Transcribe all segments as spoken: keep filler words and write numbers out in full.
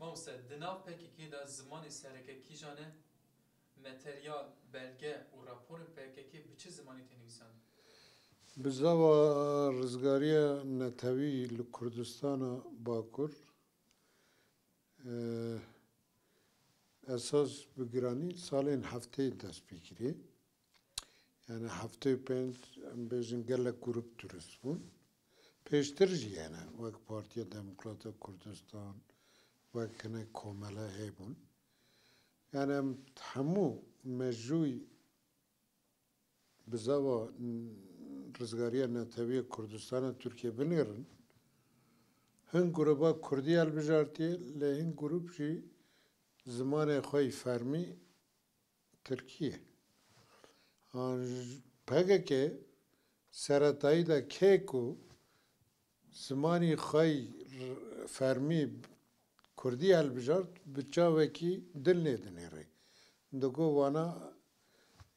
Mamoste, di nav P K K de zimanê sereke kîjan e? Materyal, belge û raporên P K K bi çi zimanî tê nivîsandin? Bizava rizgariya netewî li Kurdistana Bakur, e, esas bi giranî salên hefteyê dest pê kirî. Yani heftê û pênc, em bêjin, gelek grup durust bûn. Pêştir jî hene, wek Partiya Demokrata Kurdistan, wek hinek komele hebûn. Yani em hemû mejûy bizava rizgariya netewî ya Kurdistana Tirkiye binêrin. Hin gruba Kurdî hilbijartiye, lê hin grup jî zimanê xwe yî fermî Tirkî ye. An P K K seretayî de kê ku zimanî xwe yî r- fermî Kurdî hilbijart, bi çavekî din lê dinêrê. Digo vana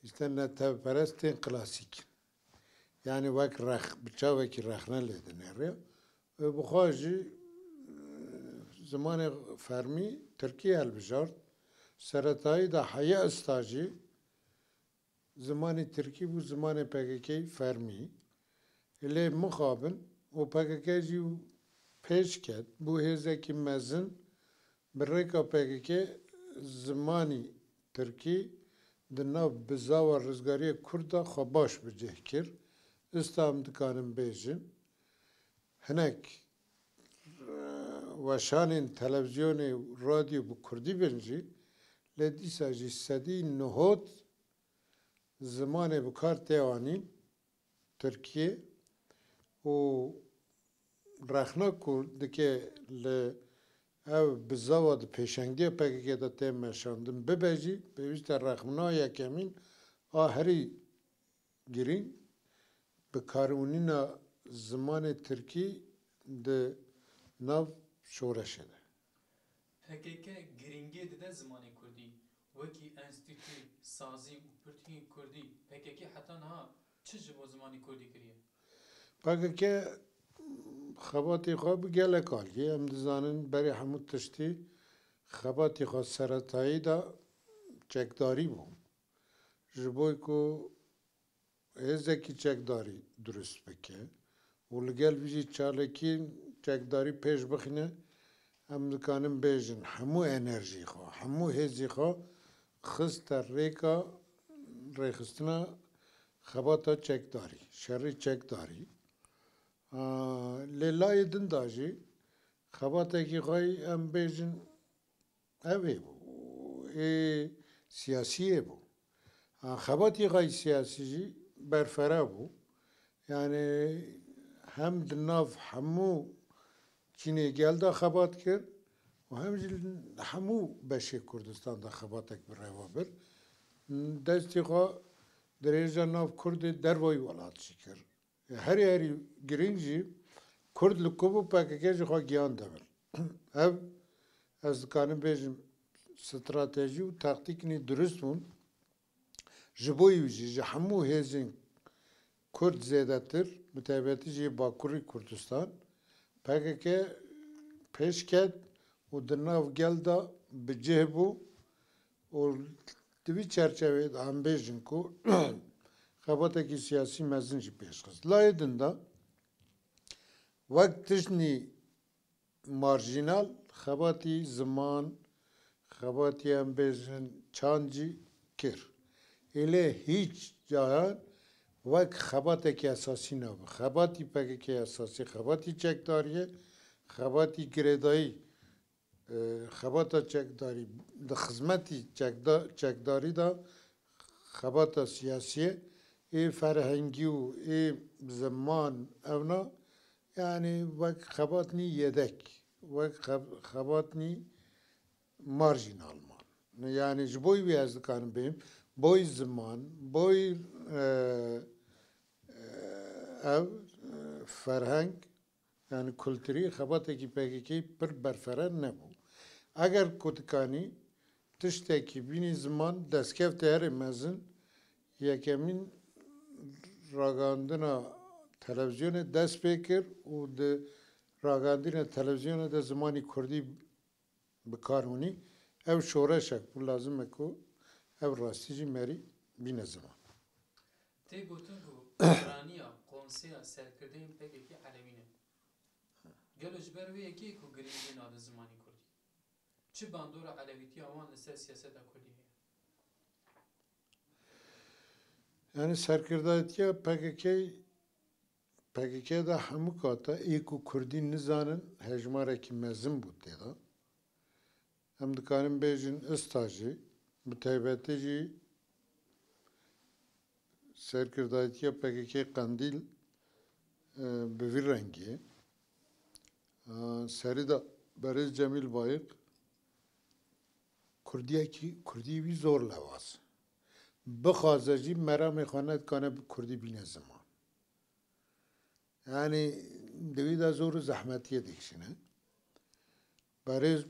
işte netewperestên klasîk in. Yani wek rex, bi çavekî rexne lê dinêrê. Û bi xwe jî, e, zimanê fermî Tirkî hilbijart. Seretayî de heye ista jî zimanê Tirkî bû zimanê P K K fermî. Lê mixabin û P K K jî pêş ket, bû hêzekî mezin, bi rêka P K K zimanî Tirkî di nav bizava rizgariya Kurd de xwe baş bi cih kir. Ista em dikarin bêjin, hinek, e, weşanên televîzyonê û radyo bi Kurdî bin jî, lê dîsa jî sedî nehot zimanê bi kar tê anîn, Tirkiyê, û rexna ku dike li ev bizava di pêşengiya P K K de tê meşandin bibe jî, pêwîst e rexna yekemîn a herî girîng bikarûnîna zimanê tirkî di nav şoreşê de. P K K girîngiyê dide zimanê kurdî, wekî enstîtû, sazî û pirtûkên kurdî, P K K heta niha çi ji bo zimanê kurdî kiriye? P K K xebatê xwe bi gelek aliyê, em dizanin berê hemû tiştî xebatê xwe seretayî de çekdarî bû. Ji bo ku hêzekî çekdarî durust bike û li gel vî jî çalakiyên çekdarî pêş bixîne, em dikanin bêjin hemû enerjî xwe, hemû hêzî xwe xiste rêka rêxistina xebata çekdarî, şerî çekdarî. Aa, lê layê din de jî xebatekî xwe yî em bêjin ev ê bû, ê siyasiyê bû. Ha, xebatî xwe yî siyasî jî berfere bû. Yani hem di nav hemû çînê gel de xebat kir û hem jî li hemû beşê Kurdistan de xebatek bi reva bir. Destî xwe dirêja nav Kurdê dervayî welat jî kir. Herî herî girîng jî Kurd li ku bû P K K ji xwe giyan dibir. Ev ez dikanim bêjim stratejî û taktîknî durust bûn. Ji bo wî jî ji hemû hêzên Kurd zêdetir, bi taybetî jî Bakurî Kurdistan, P K K pêş ket û di nav gel de bi cih bû û di vî çerçeveyê de em bêjin ku xebatekî siyasî mezin jî pêş xist. Layê din de wek tiştnî marjînal xebatî ziman, xebatî em bêjin çand jî kir. Ê lê hîç cayan wek xebatekî esasî nabe. Xebatî P K K esasî xebatî çekdarî ye, xebatî girêdayî, e, xebata çekdarî di xizmetî çekda-, çekdarî de xebata siyasî ye, ê ferhengî û ê ziman evna, yani wek xebatnî yedek, wek xeb-, xebatnî marjînal man. Yani ji bo wî ez dikarim bêm, boy ziman, boy, e, e, ev, e, ferheng, yani kulturî xebatekî P K K pir berfere nebû. Eger ku dikanî tiştekî bînî ziman destkeftê herê mezin yekemîn ragandina televîzyonê dest pê kir û di ragandina televîzyonê de zimanî kurdî bi kar hûnî. Ew şoreşek bû, lazim e ku ev rastî jî merî bîne ziman. Tê gotin ku piraniya Konseya Serkirdeyên P K K Elewî ne. Gelo ji ber wê yekê ku girîngî nadin zimanê kurdî? Çi bandora elewîtiya wan li ser siyaseta kurdî heye? Yani serkirdayetiya P K K, P K K de hemû kata ê ku kurdî nizanin hejmarekî mezin bû tê de. Em dikarin bêjin ista jî, bi taybetî jî serkirdayetiya P K K Qendîl, e, bi vî rengî ye. E, serî de berêz Cemîl Bayik kurdiyekî, kurdî wî zor lewaz. Bixwaze jî meramê xwe nedikane bi kurdî bîne ziman. Yani di wî de zor û zehmetiyê dikişîne. Berêz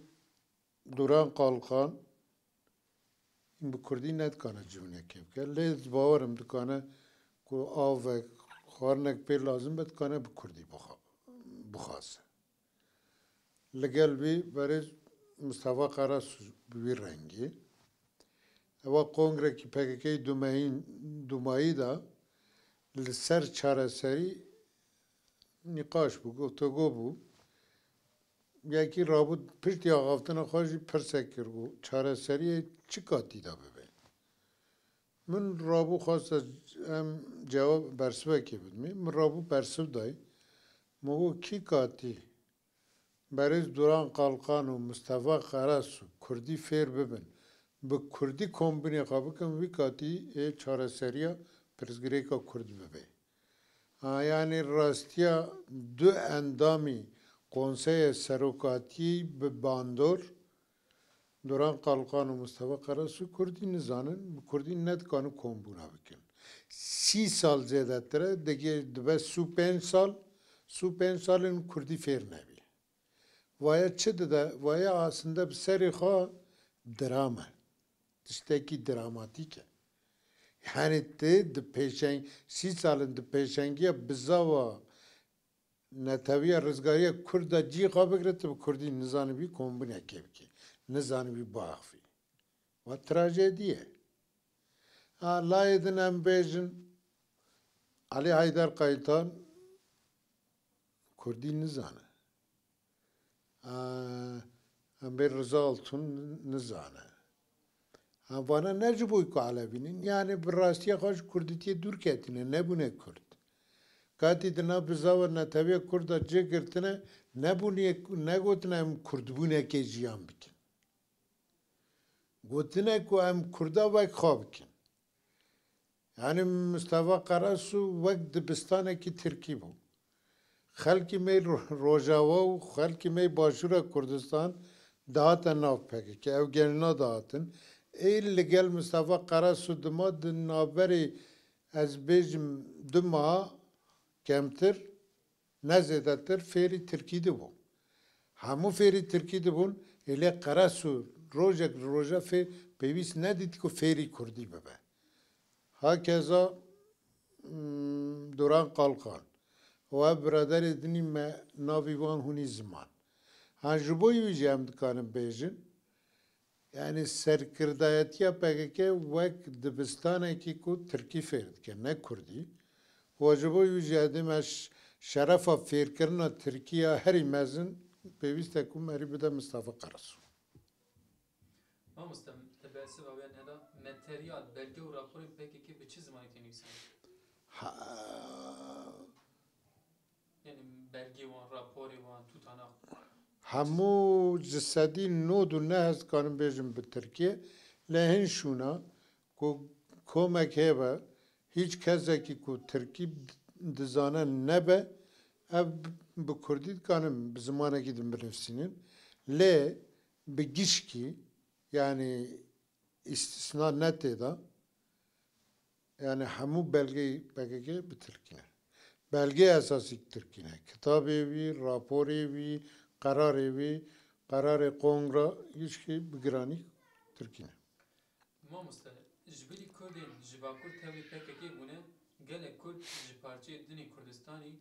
Duran Kalkan hîn bi kurdî nedikane civînekê bike. Lê ez bawer im dikane ku avek, xwarinek pê lazim be, dikane bi kurdî bixa-, bixwaze. Li gel vî berêz Mustafa Karasu bi wî rengî. Ewa kongrekî P K K dumeyîn, dumayî de li ser çareserî nîqaş bû, guftego bû. Yekî rabû piştî axaftina xwe jî pirsek kir, got, çareseriyê çi katî de bibe? Min rabû xwest ez em cewab bersivekê bidimê. Min rabû bersiv dayî. Min got, kî katî berêz Duran Kalkan û Mustafa Karasu kurdî fêr bibin, bi kurdî kombûnê xwe bikin, wî katî ê çareseriya pirsgirêka kurd bibe. Ha, yanî rastiya du endamî Konseya Serokatiyê bi bandor, Duran Kalkan û Mustafa Karasu kurdî nizanin, bi kurdî nedikanin kombûna bikin. Sî sal zêdetir e, digê dibe sî û pênc sal, sî û pênc sal in kurdî fêr nebî. Vaye çi dide? Vaye aslında bi serê xwe dram e. Tiştekî dramatîk e. Yani tu di pêşeng-, sî sal in di pêşengiya bizava netewiya rizgariya kurd de cî xwe bigire, tu bi kurdî nizanibî kombûnekê bikî, nizanibî biaxivî. Wa trajedî ye. Ha, layê din em bêjin, Elî Heyder Qaytan kurdî nizane. Aa, em bê Riza Altun nizane. Ha, vana ne ji bo ku Elewî nin, yani bi rastiya xwe ji kurdîtiyê dûr ketine, nebûne kurd. Katî di nav bizava netewiya kurd de cih girtine, nebûne, negotine em kurdbûnekê jiyan bikin. Gotine ku em kurda wek xwe bikin. Yani Mustafa Karasu wek dibistanekî tirkî bû. Xelkî me ro-, Rojava û xelkî me Başûra Kurdistan dihate nav P K K. Ew genîna dihatin. Ê li gel Mustafa Karasu dima di navberê, ez bêjim, du meha kemtir, ne zêdetir fêrî tirkî dibû. Hemû fêrî tirkî dibûn, ê lê Karasu rojek li roja fê-, pêwîst nedît ku fêrî kurdî bibe. Hakeza, mm, Duran Kalkan û ev biraderê dinî me navî wan hûnî ziman. Ha, ji bo wî jî em dikarin bêjin, yani serkirdayetiya P K K wek dibistanekî ku tirkî fêr dike, ne kurdî. Û ji bo wî jî edê me ş-, şerefa fêrkirina tirkî ya herî mezin pêwîst e ku merî bide Mistefa Karasu. Mamoste, te bersiva wê neda, materyal, belge û raporên P K K bi çi zimanî tê nivîsandin? Ha. Yani belgê wan, raporê wan, tutanak. Hemû ji sedî nod û neh ez dikarim bêjim bi tirkî. Lê hin şûna ku komek hebe, hîç kesekî ku tirkî dizane nebe, ev bi kurdî dikanin bi zimanekî din binivîsînin. Lê bi gişkî, yani îstisna ne tê de, yani hemû belgeyê P K K bi tirkî ne. Belgeyê esasî tirkî ne. Kitabê wî, raporê wî, qerarê wî, qerarê kongra, gişkî bi giranî tirkî ne. Mamoste, ji bilî Kurdên ji Bakur tevlî P K K bûne, gelek Kurd ji parçeyê din ê Kurdistanî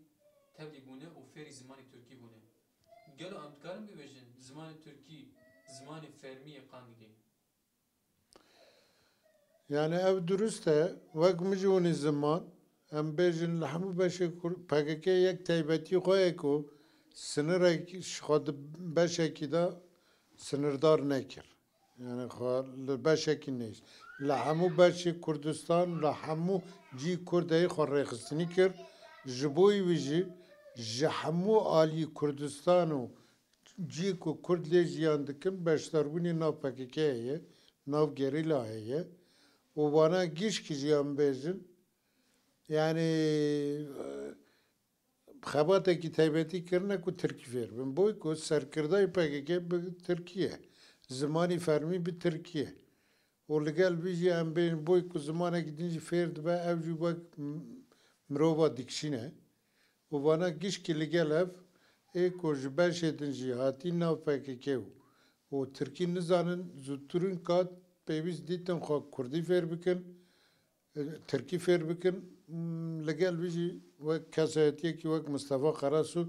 tevlî bûne û fêrî zimanê Tirkî bûne. Gelo em dikarin bibêjin zimanê Tirkî zimanê fermî yê Qandîlê? Yani ev durust e. Wek min jî hûnî ziman, em bêjin li hemû beşê Kur-, P K K yek taybetî xwe ye ku sinirek ji xwe di beşekî de sinirdar nekir. Yani xwe li beşekî neyş. Li hemû beşê Kurdistan, li hemû cî Kurdeyê xwe rêxistinî kir. Ji bo wî jî ji hemû alî Kurdistan û cî ku Kurd lê jiyan dikin, beşdarbûnê nav P K K ye, nav gerîlayê ye. Û vana gişkî jî em bêjin, yani, xebatekî taybetî kirine ku tirkî fêr bin. Boy ku serkirdayê P K K bi tirkî ye, zimanî fermî bi tirkî ye. Û li gel vî jî em bêjin boy ku zimanekî din jî fêr dibe, ev jî wek m-, mirova dikişîne. Û vana gişkî li gel ev ê ku ji beşê din jî hatî nav P K K û, û tirkî nizanin, zûtirîn kat pêwîst dîtin xwe kurdî fêr bikin, e, tirkî fêr bikin. M, li gel vî jî wek kesayetiyekî wek Mistefa Karasu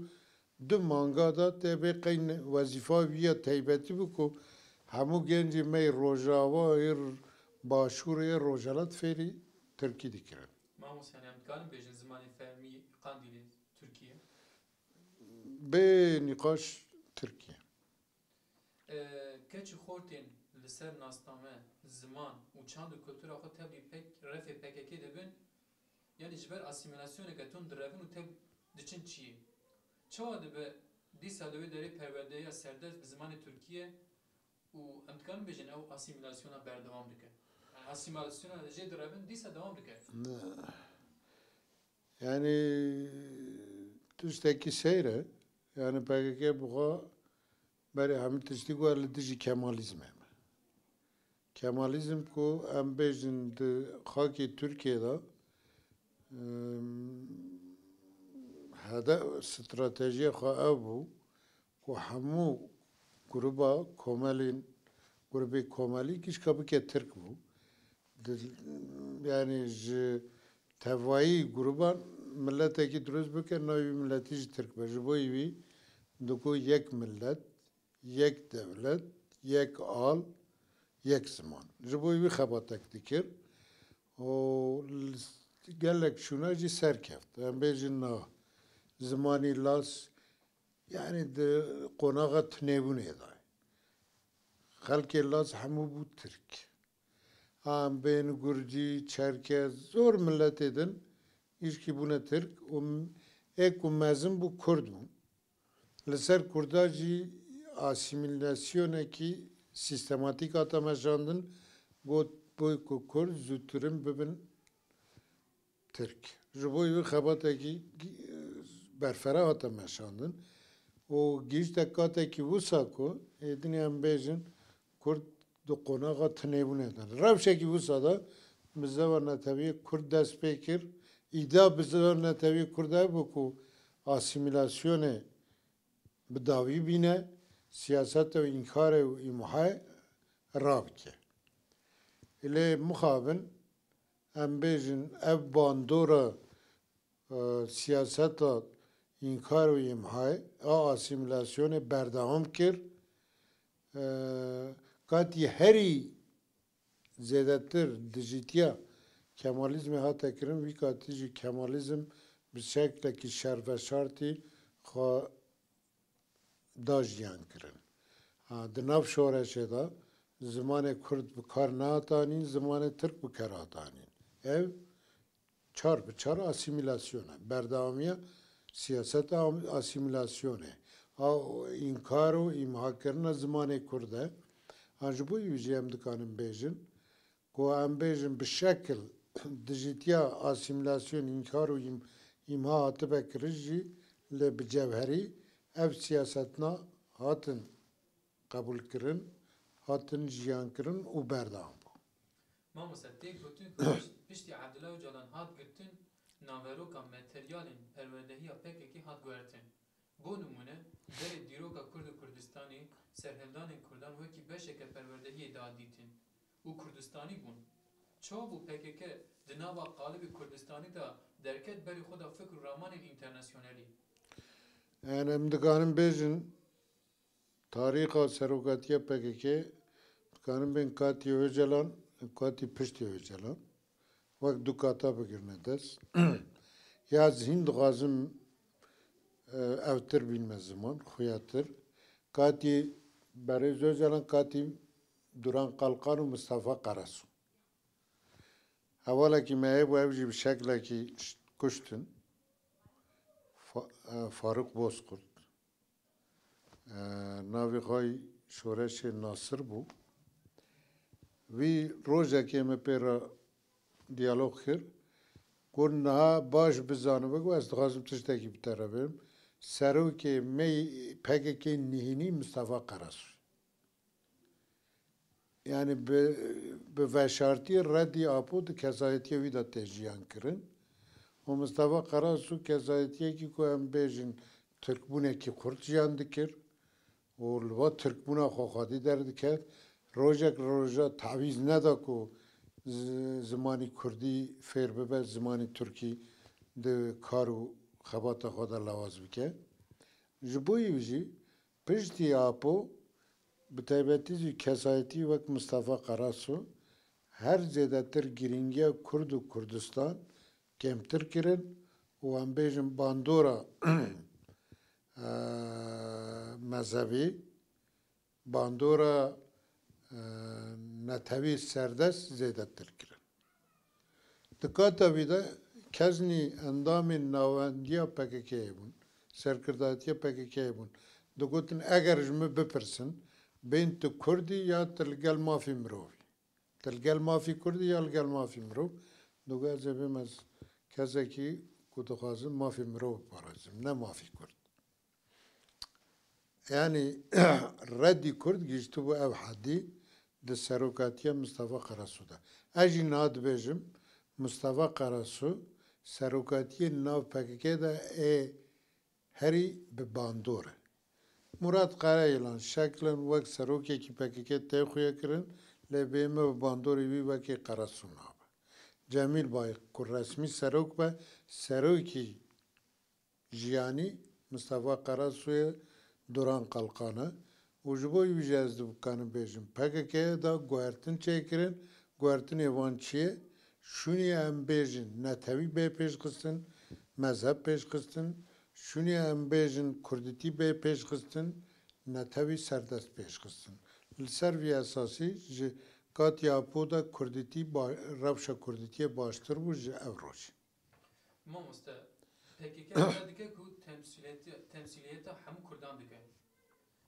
du manga da tê bê qey ne-, wezîfa wî ya taybetî bû ku hemû gencê me yê Rojava, yê Başûr, yê Rojhilat fêrî tirkî dikirin. Mamoste, yani em dikarin bêjin zimanê fermî Qandîlê Tirkî ye? Bê nîqaş Tirkî ye. E, keç û xortên li ser nasname, ziman û çand û kultura xwe tevlî pek, refê P K K dibin, yanî ji ber asîmîlasyoneke tund direvin û tev diçin çiyê. Çawa dibe dîsa li wê derê perwerdehiya serdest bi zimanê Tirkî ye û em dikarin bêjin ew asîmîlasyona berdewam dike? Yani asîmîlasyona jê direvin dîsa dewam dike. Ne. Yani tiştekî seyr e. Yani P K K bi xwe berê hemî tiştî ku li dijî Kemalîzmê me. Kemalîzm ku em bêjin di xakê Tirkiyê de, em, hede-, stratejiya xwe ev bû ku hemû gruba komelên, grubê komelî gişka bike Tirk bû. Di, yani ji tevayî gruban miletekî dirust bike, navê wî miletî jî Tirk be. Ji bo wî digo yek milet, yek dewlet, yek al, yek ziman. Ji bo wî xebatek dikir û li gelek şûna jî serkeft. Em bêjin na zimanî Laz, yani di qonaxa tunebûnê de. Xelkê Laz hemû bû Tirk. Em bên Gurcî, Çerkez, zor miletê din gişkî bûne Tirk û m-, ê ku mezin bû Kurd bû. Li ser Kurda jî asîmîlasyonekî sîstematîk hate meşandin, got boy ku Kurd zûtirin bibin Tirk. Ji bo wî xebatekî gi-, berfere hate meşandin û gihîşte katekî wisa ku êdinê em bêjin Kurd di qonaxa tunebûnê de. Rewşekî wisa de bi zeva netewî Kurd dest pê kir. Îdia bi zeva netewî Kurd ev bû ku asîmîlasyonê bi dawî bîne, siyaseta înkarê û îmhayê rabike. Lê mixabin em bêjin ev bandora, e, siyaseta înkar û îmhayê a asîmîlasyonê berdewam kir. E, katî herî zêdetir dijîtiya Kemalîzmê hate kirin, vî katî jî Kemalîzm bi şeklekî şerveşartî xwe da jiyan kirin. Ha, di nav şoreşê de zimanê Kurd bi kar nehat anîn, zimanê Tirk bi kar hat anîn. Ev çar bi çar asîmîlasyon e. Berdewamiya siyaseta am-, asîmîlasyonê. A înkar û îmhakirina zimanê Kurd e. Ha, ji bo wî jî em dikanin bêjin ku em bêjin bi şekil dijîtiya asîmîlasyon, înkar û îm-, îmha hatibe kirin jî, lê bi cewherî ev siyasetna hatin qebûlkirin, hatin jiyankirin û berdewam bûn. Mamoste, tê gotin ku pişt-, piştî Abdullah Ocalan hat girtin, naveroka materyalên perwerdehiya P K K hat guhertin. Bo nimûne, berê dîroka Kurd û Kurdistanê serhildanên Kurdan wekî beşeke perwerdehiyê da dîtin û Kurdistanî bûn. Çawa bû P K K di nava qalibê Kurdistanî de derket berê xwe da fikr û ramanên înternasyonelî? Yani em dikarin bêjin, Tarîxa serokatiya P K K dikarin bên katî Ocalan, katî piştî Ocalan. Wek du kata bigirine dest. Ya ez hîn dixwazim, e, ewtir bînme ziman, xuyatir. Katî Berêz Ocalan, katî Duran Kalkan û Mistefa Karasu. Hevalekî me hebû, ev jî bi şeklekî ş-, kuştin. Fa-, e, Faruk Bozkurt. E, navê xwe yî şoreşê Nasir bû. Vî rojekê me pê re diyalog kir. Got, niha baş bizanibe, got, ez dixwazim tiştekî bi te re bêjim. Serokê me yî P K K nihênî Mistefa Karasu. Yani bi, bi veşartiyê redî Apo di kesayetiyê wî de tê jiyan kirin. Û Mistefa Karasu kesayetiyekî ku em bêjin Tirkbûnekî xurt jiyan dikir û li va Tirkbûna xwe xwedî derdiket. Rojek li roja tawîz neda ku zi-, zimanî Kurdî fêr bibe, zimanî Tirkî di kar û xebata xwe de lawaz bike. Ji bo wî jî piştî Apo, bi taybetî jî kesayetî wek Mistefa Karasu, her zêdetir girîngiya Kurd û Kurdistan kêmtir kirin û em bêjin bandora, e, mezhebî, bandora, e, netewî serdest zêdetir kirin. Di kata vî de kesnî endamên nawendiya P K K'yê bûn, serkirdatiya P K K'yê bûn. Digotin, eger ji min bipirsin, bên tu Kurd î ya tu li gel mafê mirov î? Tu li gel mafê Kurd î ya li gel mafê mirov? Digot, ez ê bêm ez kesekî ku dixwazim mafê mirov biparêzim, ne mafê Kurd. Yanî redî Kurd gihîştibû ev hedî di serokatiya Mistefa Karasu de. Ez jî niha dibêjim, Mistefa Karasu serokatiyê nav P K K de ê herî bi bandor e. Murat Karayilan şeklen wek serokekî P K K tê xuya kirin, lê bê me bi bandorê wî wekî Karasu nabe. Cemîl Bayik ku resmî serok be, serokî jiyanî Mistefa Karasu ye, Duran Kalkan e û ji bo wî jî ez dikanim bêjim, P K K de guhertin çêkirin, guhertinê wan çi ye? Şûnî em bêjin netewî bê pêşxistin, mezheb pêşxistin, şûnî em bêjin kurdîtî bê pêşxistin, netewî serdest pêşxistin. Li ser vî esasî ji katî Apo de kurdîtî ba-, rewşa kurdîtiyê baştir bû ji ev rojê. Mamoste, P K K iddia dike ku temsîliyeti-, temsîliyeta hemû Kurdan dike.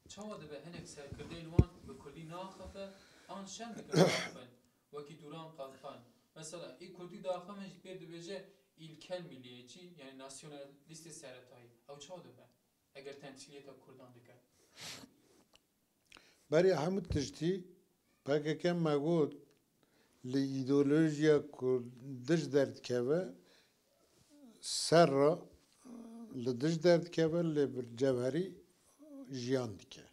Çawa dibe hinek serkirdeyên wan bi Kurdî naaxife an şerm dikin biaxivin, wekî Duran Kalkan? Mesela, î Kurdî diaxivin jî pê dibêje îlkel milliyetçî, yani nasyonalîstê seretayî. Ew çawa dibe, eger temsîliyeta Kurdan dike? Berî hemû tiştî P K K me got li îdeolojiya ku dij derdikeve ser re li dij derdikeve lê bi cewherî jiyan dike.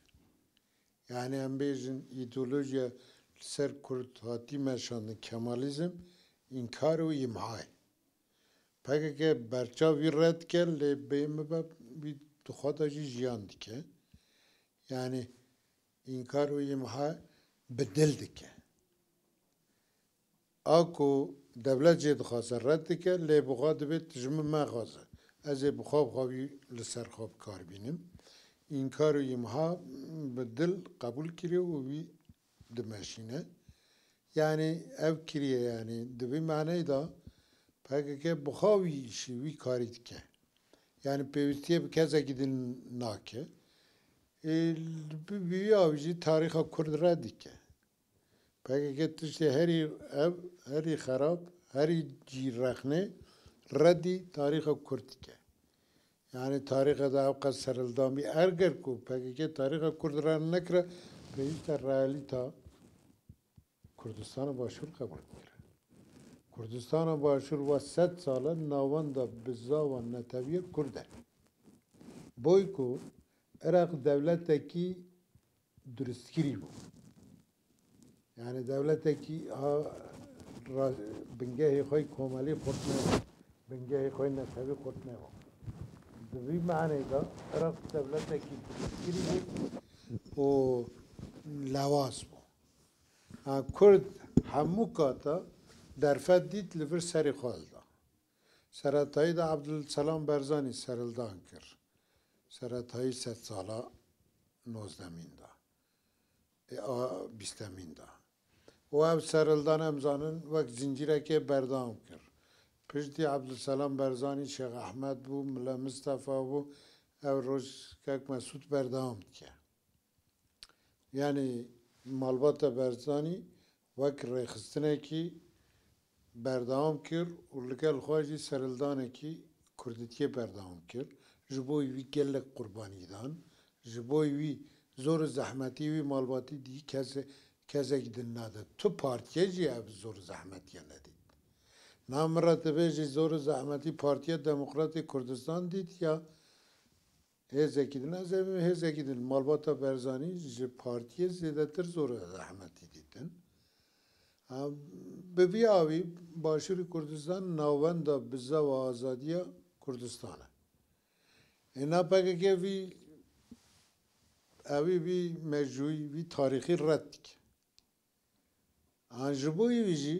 Yani em bêjin îdeolojiya li ser Kurd hatî meşandin Kemalîzm, înkar û îmha ye. P K K berçav wî red dike, lê bê min be wî di xwe de jî jiyan dike. Yani înkar û îmha bi dil dike. A ku dewlet jê dixwaze red dike, lê bi xwe dibê tu ji min mexwaze. Ez ê bi xwe bi xwe wî li ser xwe bi kar bînim. Înkar û îmha bi dil qebûl kiriye û wî dimeşîne. Yani ev kiriye, yani di vî maneyê de P K K bi xwe wî îşî, wî karî dike. Yani pêwîstiyê bi kesekî din nake. Ê, bi, bi wî awî jî tarîxa Kurd red dike. P K K tiştê herî ev, herî xerab, herî cî rexne redî tarîxa Kurd dike. Yani tarîxa de ew qas serhildan bî. Eger ku P K K tarîxa Kurd red nekire, pêwîst e realîta Kurdistana Başûr qebûl bikire. Kurdistana Başûr va sed sal e navenda bizava netewî ya Kurd e. Boy ku Iraq dewletekî durustkirî bû. Yani dewletekî ha ra-, bingehê xwe yî komelî xurt nebû. Bingehê xwe yî netewî xurt nebû. Di vî maneyê de Iraq dewletekî durustkirî bû. û lewaz bû. Ha, Kurd hemû kata derfet dît, li vir serê xwe hilda. Seretayî de Ebdulselam Berzanî serhildan kir. Seretayî sedsala nozdemîn de. E, a, bîstemîn de. Û ev serhildan em zanin wek zincîrekê berdewam kir. Piştî Ebdulselam Berzanî Şêx Ehmed bû, Mile Mistefa bû, ev roj Kek Mesûd berdewam dike. Yanî malbata Berzanî wek rêxistinekî berdewam kir û li gel xwe jî serhildanekî kurdîtiyê berdewam kir. Ji bo wî gelek qurbanî dan. Ji bo wî zor û zehmetî wî malbatî dî kese-, kesekî din nade. Tu partiyê jî ev zor û zehmetiye nedît. Na min re tu bêjî zor û zehmetî Partiya Demokratê Kurdistan dît ya hêzekî din, ez ê bibim hêzekî din. Malbata Berzanî ji partiyê zêdetir zor û zehmetî dîtin. Ha, bi vî awî Başûrê Kurdistan navenda biza û azadiya Kurdistan e. Êna P K K vî, ewî vî mejûyî, vî tarîxî red dike. An ji bo wî jî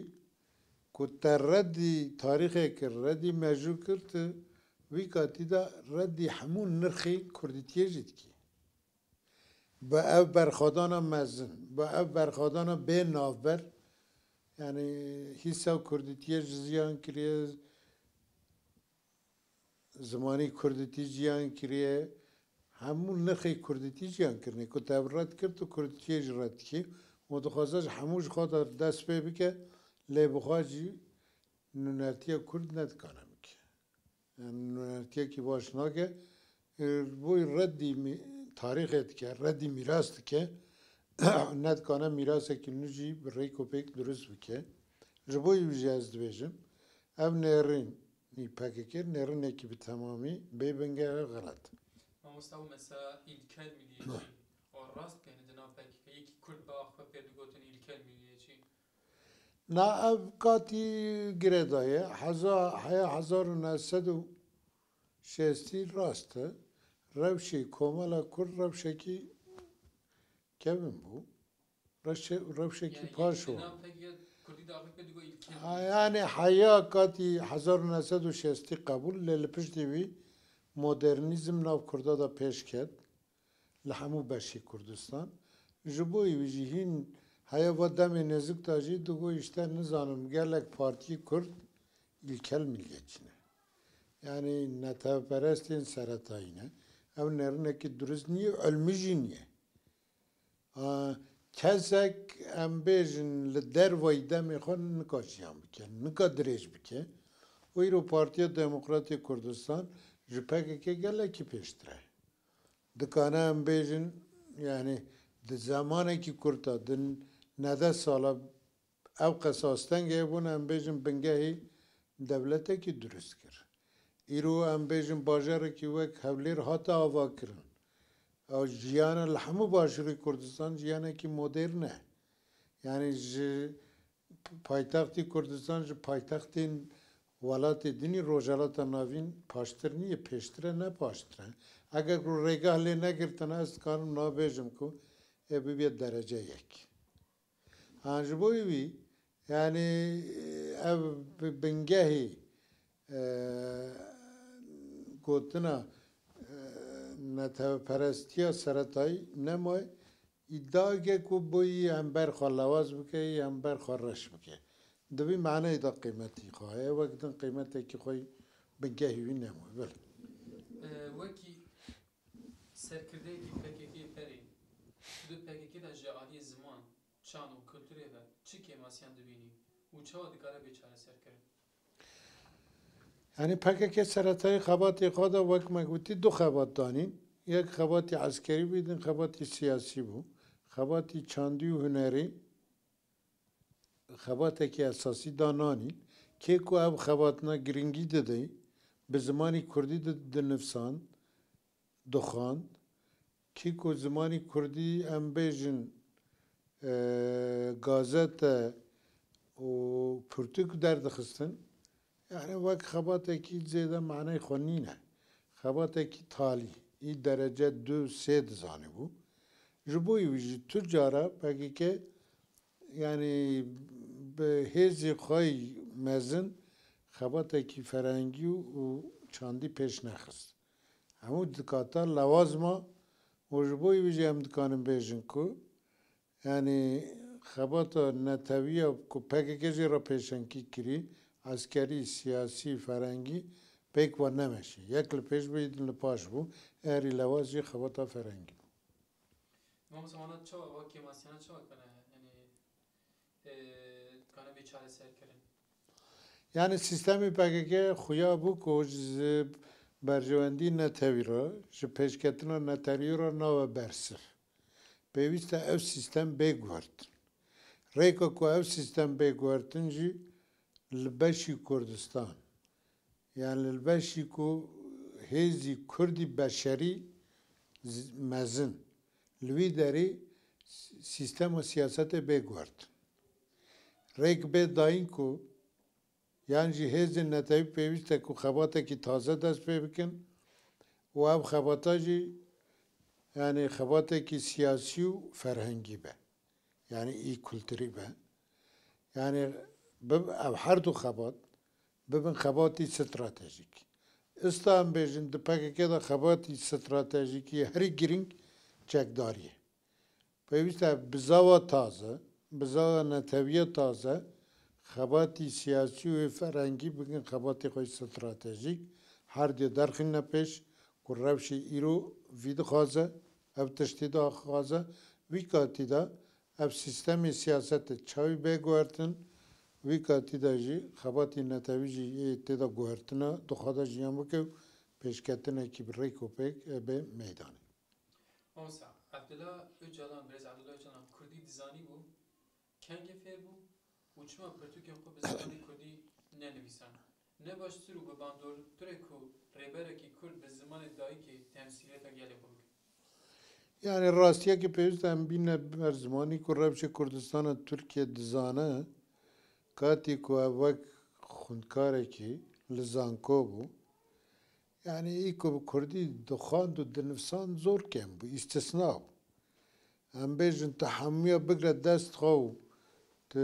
ku te redî tarîxê kir, redî mejû kir, tu vî katî de redî hemû nirxê kurdîtiyê jî dikî. Bi ev berxwedana mezin, bi ev berxwedana bê navber, yanî hîsa kurdîtiyê ji ziyan kiriye, zimanî kurdîtî jiyan kiriye, hemû nirxê kurdîtî jiyan kirine. Ku te ev red kir, tu kurdîtiyê jî red dikî. Û dixwaze ji hemû ji xwe de dest pê bike, lê bi xwe jî nûnertiya kurd nedikane bike. Yanî nûnertiyekî baş nake. Ê, bo reddî mî-, tarîxê dike, reddî mîras dike. Nedikane mîrasekî nû jî bi rêk û pêk dirust bike. Ji bo wî jî ez dibêjim, ev nêrîn, P K K nêrînekî bi temamî bê bingeh e, xelet. Mamosta, û mesela îlkel milliyetçî, o rast bikene di nav P K K yekî Kurd bi axwe pê digotin îlkel milliyetçî? Na ev katî girêdaye. Heza-, heya hezar û neh sed û şêstî rast e. Rewşê komela Kurd rewşekî kevin bû. Reşe-, rewşekî Yani paş yekî û. Di nav P K K Kurdî de axir pê digo îlkel Ha, milliyetçî. Yani heya katî hezar û neh sed û şêstî qebûl, lê li piştî wî modernîzm nav Kurda de pêş ket. Li hemû beşê Kurdistan. Ji bo wî jî hîn heya va demê nêzik de jî digo, îşte nizanim gelek partiyê Kurd îlkel milliyetçî ne. Yani neteweperestên seretayî ne. Ev nêrînekî durist niye, ilmî jî niye. A, kesek, em bêjin, li dervayî demê xwe nika jiyan bike, nika dirêj bike. Û îro Partiya Demokratê Kurdistan ji P K K gelekî pêştir e. Dikane em bêjin, yani di zemanekî kurt de, di neh deh sala ew qas astengê hebûn, em bêjin bingehî dewletekî dirust kir. Îro em bêjin bajarekî wek Hewlêr hate avakirin. Ew jiyana li hemû Başûrê Kurdistan jiyanekî modern e. Yani ji paytextê Kurdistan, ji paytextên welatê din ê Rojhilata Navîn paştir niye, pêştir e, ne paştir e. Eger ku rêgeh lê negirtine, ez dikarim niha bêjim ku ê bibiye derece yek. Ha, ji bo wî, yani, ev bi-, bingehê, e, gotina, e, neteweperestiya seretayî nemaye, îdiayeke ku bo yî hember xwe lewaz bike, yî hember xwe reş bike. Di vî maneyê de qîmetî xwe heye, wek din qîmetekî xwe bingehî wî nemaye. Belê. E, wekî serkirdeyekî P K K perê, tu di P K K de ji aliyê ziman, çand û kulturê ve çi kêmasiyan dibînî û çawa dikare bê çareserkirin? Yani P K K seretayê xebatê xwe de wek me gotî du xebat danîn. Yek xebatî eskerî bû, din xebatî siyasî bû. Xebatî çandî û hunerî xebatekî esasî da nanîn. Kê ku ev xebatna giringî dide, bi zimanî kurdî di-, dinivsand, dixwand. Kî ku zimanî kurdî, em bêjin, e, gazete û pirtûk derdixistin, yani wek xebatekî zêde maneyê xwe nîne. Xebatekî talî, î derece du sê dizanîbû. Ji bo wî jî tu cara P K K, yanî bi hêzê xwe yî mezin xebatekî ferhengî û çandî pêş nexist. Hemû dikata lewaz ma û ji bo wî jî em dikanin bêjin ku, yanî xebata netewî ya ku P K K jê re pêşengî kirî, eskerî, siyasî, ferhengî pêk ve nemeşî. Yek li pêş bû, din li paş bû, erî lewaz jî xebata ferhengî bû. Mamoste, wana çawa, va kêmasiyana çawa kane, yanî, e, dikane bê çareser kirin? Yanî sîstemê P K K xuya bû ku ji berjewendî netewî re, ji pêşketina netewî re nawe bersiv. Pêwîst e ev sîstem bê guhertin. Rêka ku ev sîstem bê guhertin jî li beşî Kurdistan, yanî li beşî ku hêzî Kurdî beşerî z-, mezin, li wî derê s-, sîstema siyasetê bê guhertin. Rêk bê dayîn ku yan jî hêzên netewî pêwîst e ku xebatekî taze dest pê bikin û ev xebata jî, yanî xebatekî siyasî û ferhengî be. Yanî î kulturî be. Yanî bib-, ev her du xebat bibin xebatî stratejîk. Ista em bêjin di P K K de xebatî stratejîkî herî girîng çekdarî ye. Pêwîst e bi zava taze, bi zava netewiya taze, xebatî siyasî û ferhengî bikin xebatê xwe stratejîk, her dê derxîne pêş ku rewşê îro vî dixwaze, ev tiştî daxwaze, wî katî de ev sîstemê siyasetê çawî bê guhertin, wî katî de jî xebatî netewî jî yê tê de guhertina dixwaze jiyan bike û pêşketinekî bi rêk û pêk bê meydanê. Mamosta, Abdullah Öcalan, birêz Abdullah Öcalan kurdî dizanîbû, kengê fêr bû û çima pirtûkên xwe bi zimanê kurdî nenivîsan? Ne baştir û bi bandortirê ku rêberekî kurd bi zimanê dayikê temsîliyeta gelê xwe bike? Yanî rastiyekî pêwîst e em bîne ber zimanî ku rewşê Kurdistana Tirkiye dizane, katî ku ev wek xwendkarekî li zanko bû, yanî î ku bi kurdî dixwend û dinivsand zor kêm bû, îstisna bû. Em bêjin tu hemûya bigre dest xwe û tu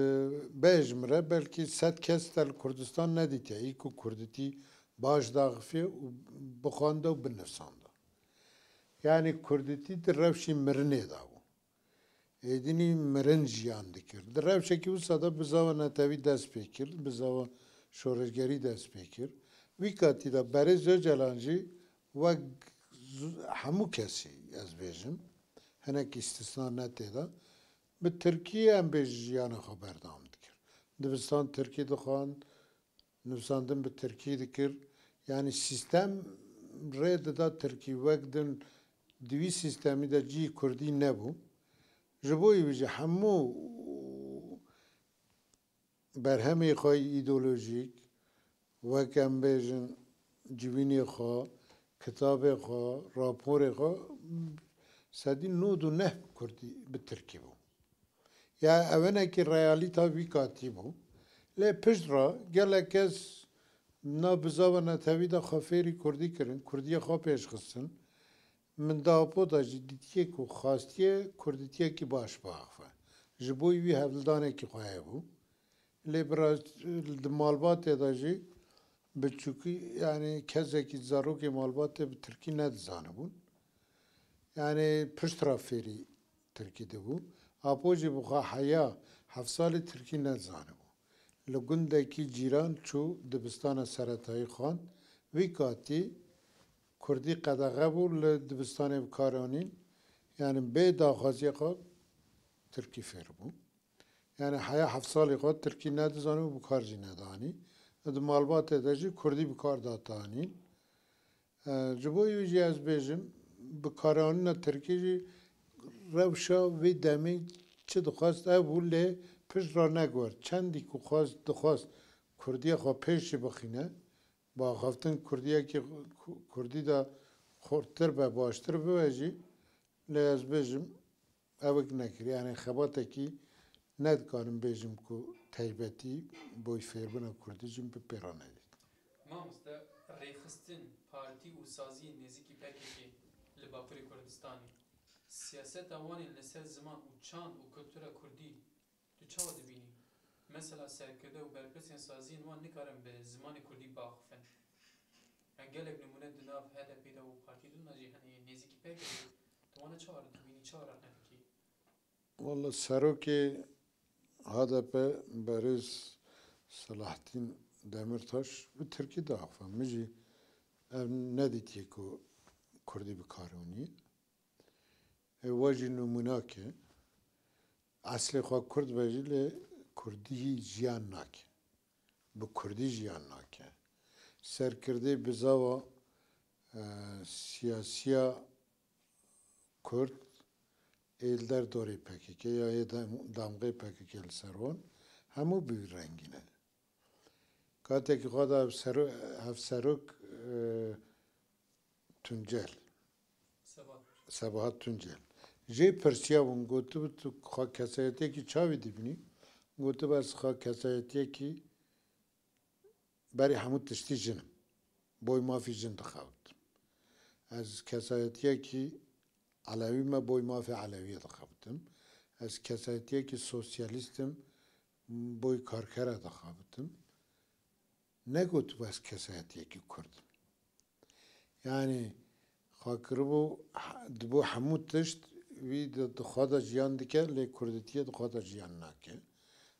bêjmire, belkî sed kes te li Kurdistan nedîtiye, î ku kurditî baş daxifê û bixwanda û binivsanda. Yanî kurditî di rewşî mirinê de bû. Êdînî mirin jiyan dikir. Di rewşekî wisa de bizava netewî dest pê kir, bizava şoreşgerî dest pê kir. Wî katî de berêz Öcalan jî wek z-, hemû kesî, ez bêjim, hinek îstisna ne tê de, bi tirkî em bêjin jiyana xwe berdewam dikir. Dibistan tirkî dixwand, nivîsandin bi tirkî dikir. Yanî sîstem rê dida tirkî, wek din di wî sîstemî de cihê kurdî nebû. Ji bo wî jî hemû berhemê xwe îdeolojîk, wek em bêjin civînê xwe, kitabê xwe, raporê xwe, sedî nod û neh kurdî bi tirkî bû. Ya ew hinekî realîta vî katî bû. Lê pişt re gelek kes na bizava netewî de xwe fêrî kurdî kirin, kurdiyê xwe pêş xistin. Min di apo de jî dîtiyê ku xwastiye kurditiyekî baş biaxive. Ji bo wî hevldanekî xwe hebû. Lê bi rast, di malbatê de jî biçûkî, yanî kesekî zarokê malbatê bi tirkî nedizanibûn. Yanî pişt re fêrî tirkî dibû. Apo jî bi xwe heya heft salî tirkî nedizanibû. Li gundekî cîran çû dibistana seretayî xwend. Wî katî kurdî qedexe bû, li dibistanê bi kar anîn. Yanî bê daxwaziya xwe tirkî fêr bû. Yanî heya heft salî xwe tirkî nedizanî û bi kar jî nedanî. Di malbatê de jî kurdî bi kar datanîn. E, ji bo wî jî ez bêjim, bikaranîna tirkî jî rewşa vê demê çi dixwest ev bû, lê pişt re neguhert. Çendî ku xwest, dixwest kurdiya xwe pêşî bixîne, bi axaftin kurdiyekî ku-, kurdî de xurttir be, baştir bibe jî, lê ez bêjim, ewek nekir. Yanî xebatekî nedikarim bêjim ku taybetî boy fêrbûna kurdî jî bi pê re nedît. Mamoste, rêxistin, partî û saziyên nêzîkî P K K li Bakurê Kurdistanê, C Siyaseta wan ên li ser ziman û çand û kultura kurdî tu çawa dibînî? Mesela serkirde û berpirsên saziyên wan nikarin bi zimanê kurdî biaxifin. Ya gelek nimûne di nav H D P de û partiyê din de jî hene yên nêzîkî P K K. Tu wana çawa dibînî, çawa rexne dikî? Walla serokê H D P berêz Selahattin Demirtaş bi tirkî diaxife. Min jî ev nedîtiye ku kurdî bi kar anî. E, we jî nimûnake. Eslê xwe kurd be jî lê kurdî jiyan nake. Bi kurdî jiyan nake. Serkirdê bizava, e, siyasiya kurd ê li derdorê P K K ya yê dem-, damgê P K K li ser wan hemû bi vî rengî ne. Katekî xwe de hevsero-, hevserok, e, Tuncel. Sebahat. Sebahat Tuncel. Jê pirsiya bûm, gotibû, tu xwe kesayetiyekî çawa dibînî? Gotibû, ez xwe kesayetiyekî berî hemû tiştî jin im. Boy mafî jin dixebitim. Ez kesayetiyekî Elewî me, boy mafê Elewiyê dixebitim. Ez kesayetiyekî sosyalîst im, boy karkera dixebitim. Negotibû ez kesayetiyekî kurd im. Yanî xwe kiribû, he-, dibû hemû tişt wî di, di xwe de jiyan dike, lê kurdîtiyê di xwe de jiyan nake.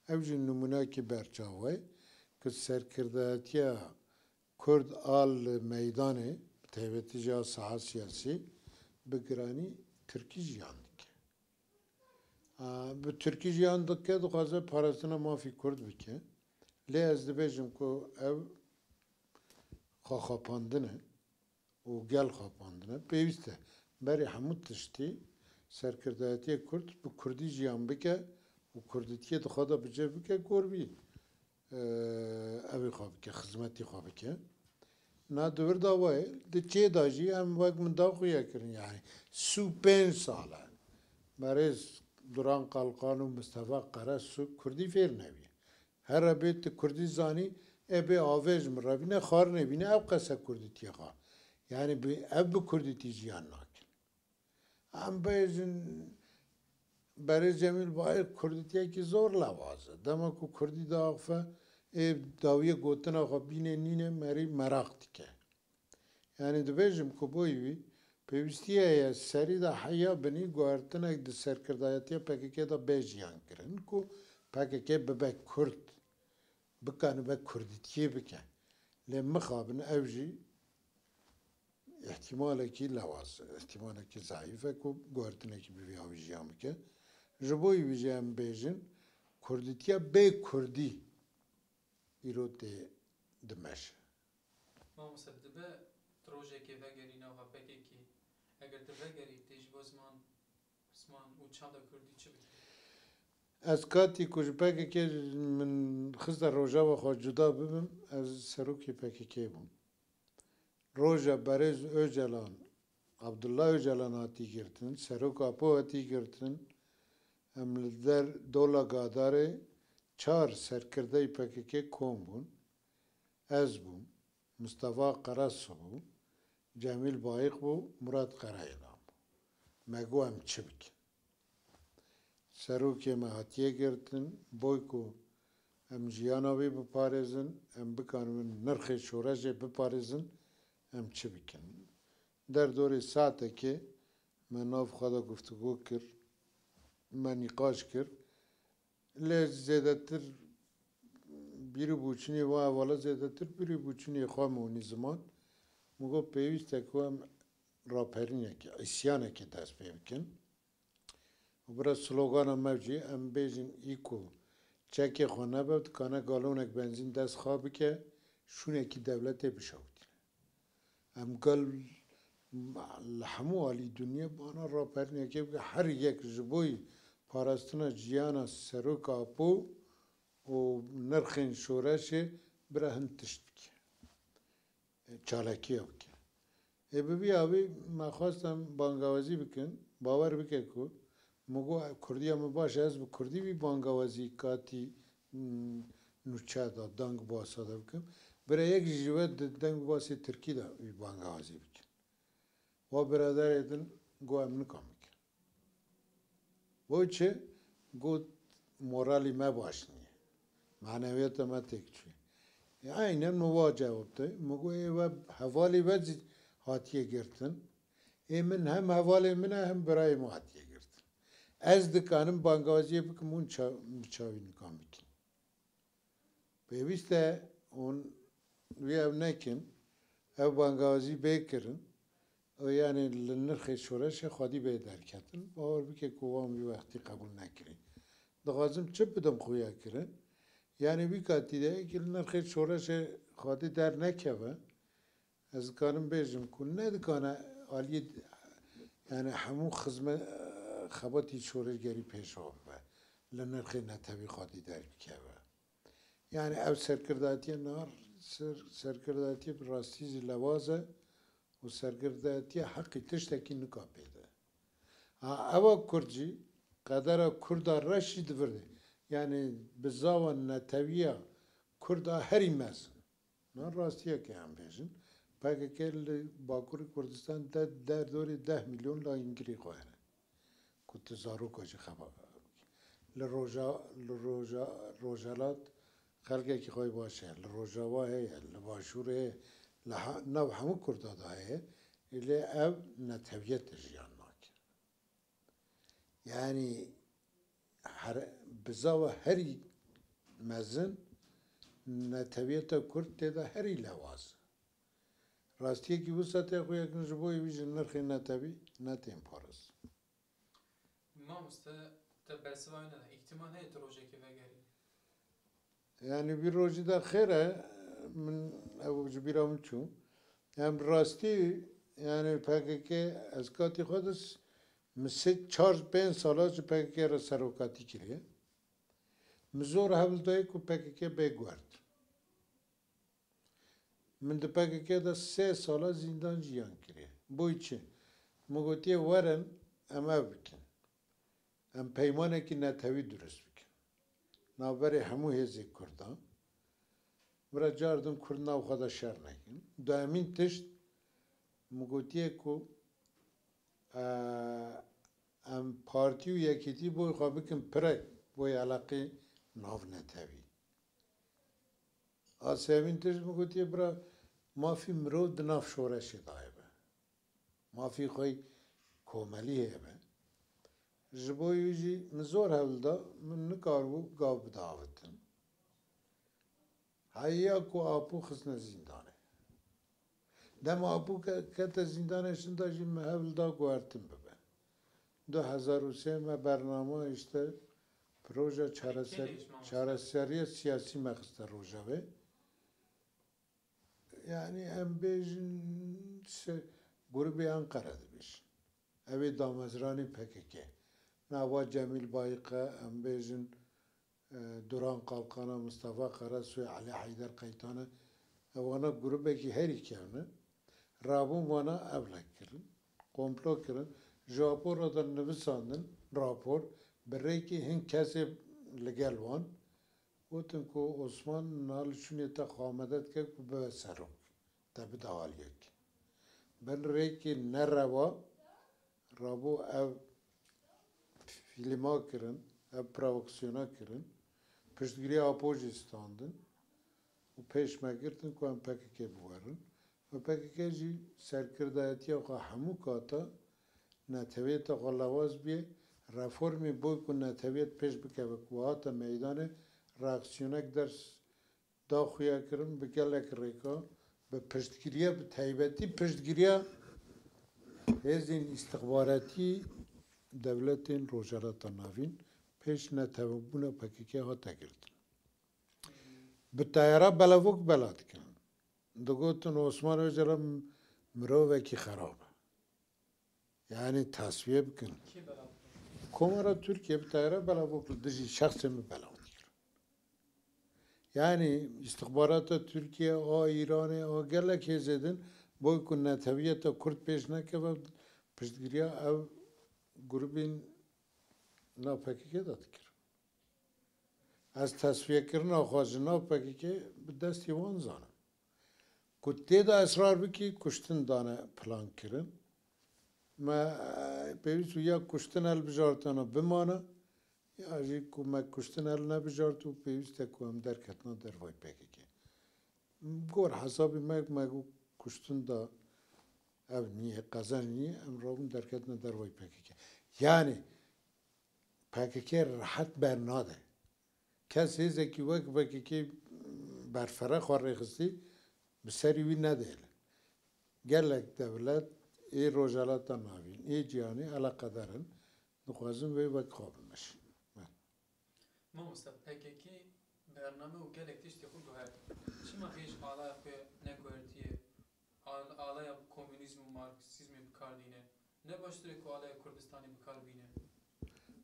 Ev jî nimûneyekî berçav e ku serkirdayetiya kurd a li meydanê, bi taybetî jî a saha siyasî, bi giranî tirkî jiyan dike. A, bi tirkî jiyan dike, dixwaze parastina mafî kurd bike. Lê ez dibêjim ku ev xwe xapandin e û gel xapandin e. Pêwîst e berê hemû tiştî serkirdayetiyê kurd bi kurdî jiyan bike û kurdîtiyê di xwe de bi cih bike, gor bî, e, evê xwe bike, xizmetî xwe bike. Na di vir de we, di çê de jî em wek min da xuya kirin, yanî sî û pênc sal e. Berêz Duran Kalkan û Mistefa Karasu kurdî fêr nebî. Here bê tu kurdî zanî, ê bê avê ji min re bîne, xwarinê bîne, ew qese kurdîtiyê xwe. Yanî bi, ev bi kurdîtî jiyan nakin. Em bêjin, berê Cemîl Bayik kurdîtiyekî zor lewaz e. Dema ku kurdî diaxife, ê dawiyê gotina xwe bînê nîne, merî meraq dike. Yanî dibêjim ku boy wî pêwîstî heye serî de heya binî guhertinek di serkirdayetiya P K K de bê jiyan kirin ku P K K bibe kurd, bikanibe kurdîtiyê bike. Lê mixabin ev jî îhtîmalekî lewaz e, îhtîmalekî zayîf e ku guhertinekî bi vî awî jiyan bike. Ji bo wî jî em bêjin, kurdîtiya bê kurdî îro tê dimeşe. Mamoste, dibe tu rojekê vegerî nava P K K, eger tu vegerî, tê ji bo ziman, ziman û çanda kurdî çi bikî? Ez katî ku ji P K K min xiste rojava xwe cuda bibim, ez serokê P K K bûm. Roja berêz Ocalan, Abdullah Ocalan hatî girtin, Serok Apo hatî girtin, em li der Dola Gadarê çar serkirdeyê P K K kom bûn. Ez bûm, Mistefa Karasu bû, Cemîl Bayik bû, Murat Karayilan bû. Me got em çi bikin? Serokê me hatiye girtin, boy ku em jiyana wî biparêzin, em bikanibin nirxê şoreşê biparêzin, em çi bikin? Derdorê saetekê me nav xwe de guftûgo kir, me nîqaş kir. Lê zêdetir bîr û boçûnê wa hevala zêdetir bîr û boçûnê xwe me hûnî ziman. Min got pêwîst e ku em raperînekê, îsyanekê dest pê bikin. Û bira slogana me jî em bêjin î ku çekê xwe nebe, dikane galonek benzîn dest xwe bike, şûnekî dewletê bişewitîne. Em gel li hemû alî dinyê bana raperînekê bike, her yek ji bo parastina jiyana Serok Apo û nirxên şoreşê bira hin tişt bike. Çalakiya bike. Ê bi vî awî me xwest em bangawazî bikin, bawer bike ku min got, kurdiya min baş e, ez bi kurdî vî bangawazî katî, mm, nûçe de, deng basa de bikim. Bira yek jî ji we di deng basê tirkî de wî bangawazî bikin. Wa biraderê din got, em nikan bikin. Bo çi? Got, moralî me baş nîye. Manewiyeta me têk çûye. E, aynen min wa cewab te. Min got, ê we hevalê we zî hatiye girtin. Ê min hem hevalê min e hem birayê min hatiye girtin. Ez dikanim bangaziyê bikim hûn ça-, bi çavî nikan bikin. Pêwîst e hûn wî ew nekin, ev bangazî bê kirin û yanî li nirxê şoreşê xwedî bê derketin. Bawer bike ku wan wî wextî qebûl nekirî. Dixwazim çi bidim xuya kirin? Yanî wî katî de êkî li nirxê şoreşê xwedî dernekeve, ez dikarim bêjim ku nedikane aliyê, yanî hemû xizme-, xebatî şoreşgerî pêşiwa bibe, li nirxê netewî xwedî derbikeve. Yanî ev serkirdatiye nar, ser-, serkirdatiye bi rastî jî lewaz e û serkirdatiye heqî tiştekî nika pê de. Ha, ewa Kurd jî, qedera Kurda reş jî di vir de. Yanî bizava netewiya Kurda herî mezin. Na rastiyeke em bêjin. P K K li Bakurê Kurdistan de derdorê deh milyon lingirî xwe hene. Ku tu zaroka jî xeba bikî. Li roja, li roja, Rojhelat xelkekî xwe baş e. Li Rojava heye, li Başûrê heye, li ha-, nav hemû Kurda de heye. Lê ev netewiyet de jiyan nake. Yanî her, bizava herî mezin netewiyeta Kurd tê de herî lewaz. Rastiyekî wisa tê xuya kirin, ji bo wî jî nirxên netewî ne tên parastin. Mamoste, te bersiva wê neda. Îhtimal heye tu rojekê vegerî? Yanî vî rojî de xêr e, min ew ji bîra min çû. Em rastî, yanî P K K, ez katî xwe de s-, min sê, çar, pênc sala ji P K K re serokatî kiriye. Min zor hewl dayê ku P K K bê guhert. Min di P K K de sê sala zîndan jiyan kiriye. Bo çi? Min gotiye, werin em ev bikin. Em peymanekî netewî dirust bikin. Navberê hemû hêzê Kurdan. Bira car din Kurd nav xwe de şer nekin. Duyemîn tişt, min gotiye ku, e, em partî û yekîtî boy xwe bikin pirek, boy eleqê navnetewî. A sêyemîn tişt min gotiye, bira, mafî mirov di nav şoreşê de hebe. Mafî xwe yî komelî hebe. Ji bo wî jî min zor hewl da, min nikaribû gav bidavitin. Heya ku Apo xistine zîndanê. Dema Apo ke-, kete zîndanê, şinda jî min hewl da guhertin bibe. Du hezar û sê me bernama, işte, proje çareser-, çareseriya siyasî me xiste rojevê. Yanî em bêjin se-, grûbê Enqere dibêjin. Ew ê damezranî P K K. Nava Cemîl Bayik e, em bêjin, e, Duran Kalkana, Mustafa Karasoy, Elî Heyder Qeytane, ewana grûbekî herî kevn e. Rabûn vana evlek kirin, komplo kirin, ji Apo re de nivisandin rapor, bi rêkê hin kesê li gel wan, gotin ku Osman niha li şûnê te xwe amade dike ku bibe serok, te bide aliyek. Bin rêkê nerewa, rabû ev fîlma kirin, ev provokasyona kirin, piştgiriya Apo jî standin û pêş me girtin ku em P K K biwerin. Û P K K jî serkirdayetiya xwe hemû kata netewiyeta xwe lewaz bûye, reformê bo ku netewiyet pêş bikeve ku hate meydanê, reaksiyonek ders da xuya kirin bi gelek rêka, bi piştgiriya, bi taybetî piştgiriya hêzên îstixbaratî dewletên Rojhilata Navîn pêş netewebûna P K K hate girtin. Bi teyara belavok bela dikirin. Digotin Osman Öcalan mirovekî xerab e. Yanî tasfiye bikin. Kê belav kir? Komara Tirkiye bi teyara belavok li dijî şexsê min belav dikir. Yanî îstixbarata Tirkiye, a Îranê, a gelek hêzê din, boy ku netewiyeta Kurd pêş nekeve, piştgiriya ev grûbên nav P K K de dikir. Ez tesfiyekirina xwe ji nav P K K bi destî wan zanim. Ku tê de esrar bikî, kuştin dane plan kirin. Me, e, pêwîst bû ya kuştin hilbijartana bimana, ya jî ku me kuştin hilnebijart û pêwîst e ku em derketina dervayî P K K. Gor hesabî me, me got kuştin da ev nîye, qezenc nîye, em rabûn derketina dervayî P K K. Yanî P K K rehet bernade. Kes hêzekî wek P K K berfere xwe rêxistî, bi serî wî nedêle. Gelek dewlet ê Rojhelata Navîn, ê cîhanê eleqeder in, dixwazin vê wek xwe bimeşînin. Mamoste, P K K bername û gelek tiştê xwe guhert. Çima hêj alaya xwe neguhertiye? Al-, alaya komûnîzm û marksîzmê bi kar dîne. Ne baştir e ku alaya Kurdistanê bi kar bîne?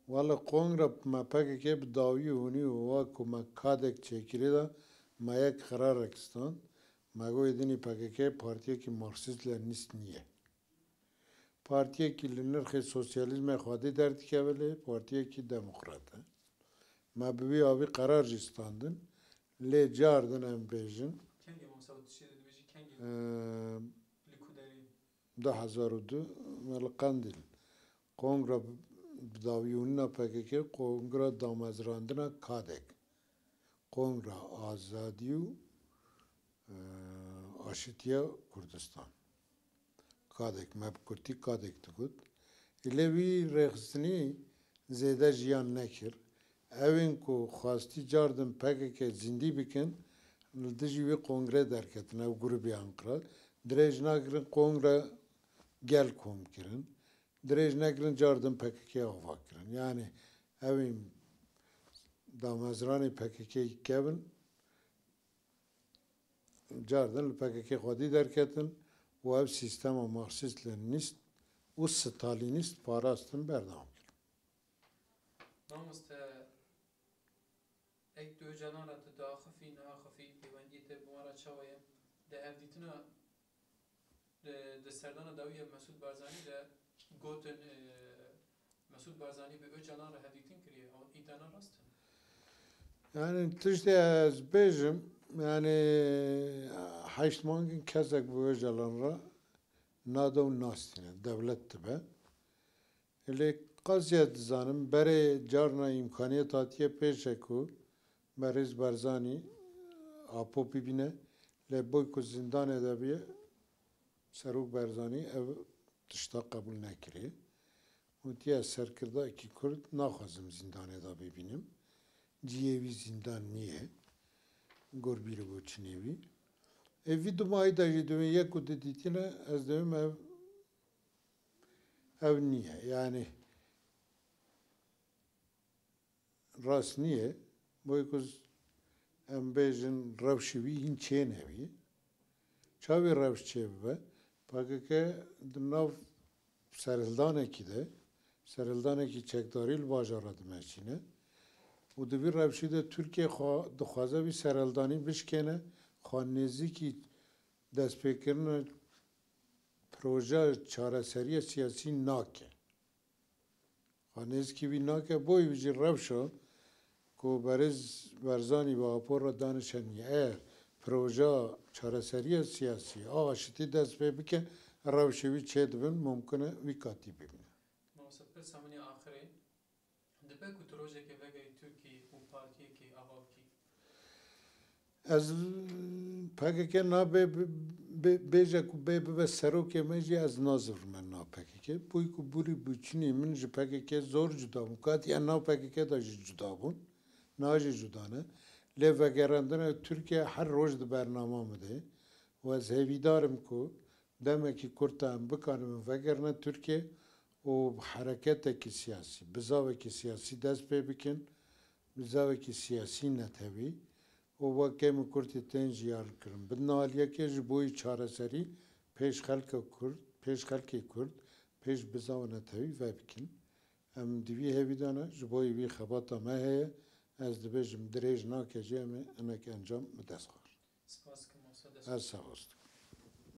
Wele kongra me P K K bi dawî hûnî û wa ku me kadek çêkirî de me yek qerarek stand. Me got êdînî P K K partiyekî marksîst lenînîst nîye. Partiyekî li nirxê sosyalîzmê xwedî derdikeve lê partiyekî demokrat e. Me bi wî avî qerar jî standin. Lê cardin em bêjin, Kengî Musa, tu şêrê dibêjî kengî? Eee, Li ku derê? Du hezar û du me li Qendîl. Kongra bi dawî hûnîna P K K, kongra damezrandina kadek. Kongra Azadî û, eee, Aşitiya Kurdistan. Kadek, me bi kurtî kadek digot. Lê wî rêxistinî zêde jiyan nekir. Ewên ku xwestî cardin P K K zîndî bikin, li dijî wî kongre derketin, ew grûbê Anqira. Dirêj nakirin kongre gel kom kirin. Dirêj nekirin cardin P K K ava kirin. Yanî ewên damezranê P K K kevin, cardin li P K K xwedî derketin û ev sîstema marksîst-lenînîst û stalînîst parastin berdewam kirin. Mamoste, ek tu Ocalan re tu diaxifî, neaxifî, pêwendiyê te bi wan re çawa ye? Di hevdîtina Di, di serdana dawî ya Mesûd Barzanî de gotin, e, Mesûd Barzanî bi Ocalan re hevdîtin kiriye. Ew îdana rast in? Yani tiştê ez bêjim, yani heşt mangin kesek bi Ocalan re nade û nastîne, dewlet dibe. Lê qasî ez dizanim, berê carna îmkaniyet hatiye pêşe ku berêz Barzanî Apo bibîne, lê boy ku zîndanê de bîye, Serok Barzanî ev tişta qebûl nekiriye. Gotiye, ez serkirdayekî Kurd naxwazim zîndanê de bibînim. Cihê wî zîndan nîye. Gor bîr û boçinê wî. Ê vî dumahî de jî divê yek û du dîtine, ez divêm ev, ev nîye. Yani rast nîye. Boy ku em bêjin rewşê wî hîn çênebî. Çawî rewş çêbibe? P K K di nav serhildanekî de, serhildanekî çekdarî li bajara dimeşîne û di vî rewşî de Tirkiye xwe dixwaze vî serhildanî bişkêne, xwe nêzîkî destpêkirina projeya çareseriya siyasî nake. Xwe nêzîkî wî nake, boyî wî jî rewşa ku berêz Barzanî bi Apo re danişe nîye. Eger projeya çareseriya siyasî a aşitî dest pê bike, rewşê wî çêdibin, mumkin e wî katî bibîne. Mamoste, pirsa min ya axirê, dibe ku tu rojekê vegerî Tirkiyê û partiyekê ava bikî? Ez P K K nabe bi-, bi-, bêje ku bê bibe serokê me jî ez nazivrim me na P K K. Boy ku bûrî bûçinî min ji P K K zor cuda bûn. Katiya nav P K K de jî cuda bûn. Na jî cuda ne. Lê vegerandina Tirkiye her roj di bernama min de. Û ez hêvîdar im ku demekî kurt em bikaribin vegerine Tirkiye û hereketekî siyasî, bizavekî siyasî dest pê bikin, bizavekî siyasî netewî û wek kêm û kurtê tên jî ya kirin. Bi niha aliyekê ji bo yî çareserî pêş xelka Kurd, pêş xelkê Kurd, pêş bizava netewî vebikin. Em di vî hêvî de ne, ji bo yî vî xebata me heye, ez dibêjim dirêj nake jî em ê hinek encam bi dest xwe. Spas dikim, Mamoste, dest Ez spas dikim.